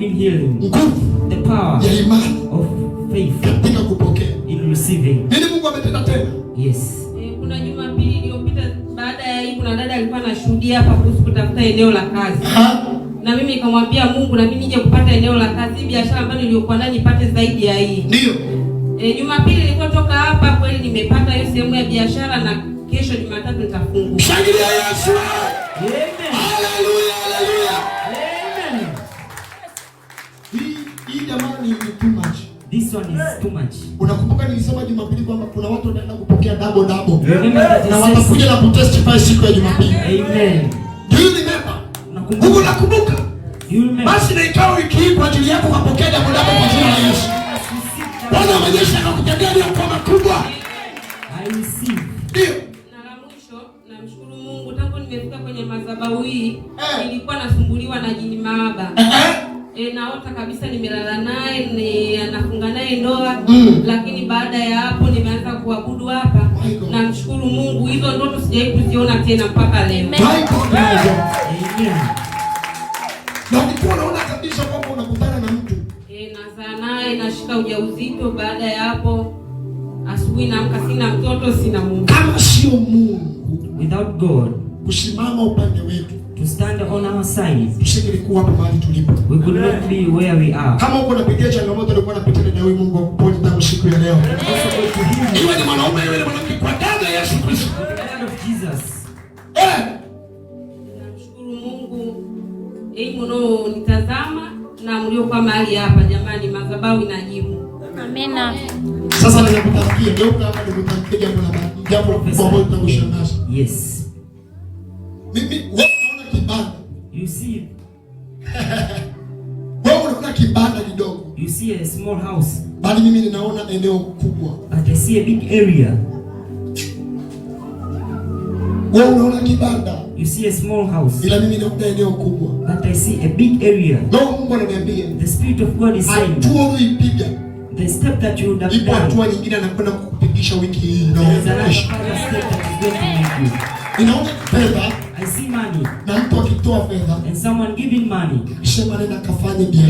Healing. Nguvu The power ya imani of faith katika kupokea. In receiving. Nini Mungu ametenda tena? Yes. Eh, kuna Jumapili iliyopita baada ya hii, kuna dada alikuwa anashuhudia hapa kuhusu kutafuta eneo la kazi. Ha? Na mimi nikamwambia Mungu na mimi nije kupata eneo la kazi, hii biashara ambayo niliyokuwa nayo nipate zaidi ya hii. Ndio. E, Jumapili nilipotoka hapa kweli nimepata hiyo sehemu ya biashara na kesho Jumatatu nitafungua. Shangilia Yesu. Amen. Haleluya, haleluya. Amen. Hii jamani ni too much. This one is too much. Unakumbuka nilisema Jumapili kwamba kuna watu wanaenda kupokea double double Remember that na it says, watakuja na kutestify siku ya Jumapili. Amen. Do you remember? Unakumbuka? Mungu, nakumbuka. Do you remember? Basi na ikawa wiki hii kwa ajili yako ukapokea double double kwa jina la Yesu. Bwana wa majeshi akakutendea yaliyokuwa makubwa. I receive. Ndio. Na la mwisho, namshukuru Mungu tangu nimefika kwenye madhabahu hii nilikuwa nasumbuliwa na jini maaba. E, naota kabisa nimelala naye ni nafunga naye ndoa lakini baada ya hapo nimeanza kuabudu hapa. My God. Namshukuru Mungu, hizo ndoto sijawahi kuziona tena mpaka leo. My God, my God. Amen. Na ulikuwa unaona kabisa kwamba unakutana na mtu. E, nazaa naye, nashika ujauzito. Baada ya hapo asubuhi naamka sina mtoto, sina mume. Kama sio Mungu Without God kusimama upande wetu, to stand on our side, tusingelikuwa hapa mahali tulipo. We could not be where we are. Kama uko unapitia changamoto ulikuwa unapitia na huyu, Mungu akuponye tangu siku ya leo. Also God to heal you Iwe ni mwanaume, iwe ni mwanamke, kwa damu ya Yesu Kristo. with the blood of Jesus. Namshukuru Mungu, enyi mnaonitazama na mliokuwa mahali hapa, jamani, madhabahu inajibu. Amina. Sasa ninakutamkia, geuka hapa nikutamkie jambo la jambo kubwa ambalo litakushangaza. Yes. Mimi, wewe unaona kibanda. You see, Wewe unaona kibanda kidogo, you see a small house, bali mimi ninaona eneo kubwa. But I see a big area. Wewe unaona kibanda, You see a small house, ila mimi naona eneo kubwa. But I see a big area. Roho Mungu ananiambia The Spirit of God is saying hatua uliyoipiga, the step that you would have ipo done, hatua nyingine anakwenda kukupigisha wiki hii na there is another kesho. further step that is going to make you. Ninaona fedha I see money na mtu akitoa fedha and someone giving money. akisema nenda kafanye biashara.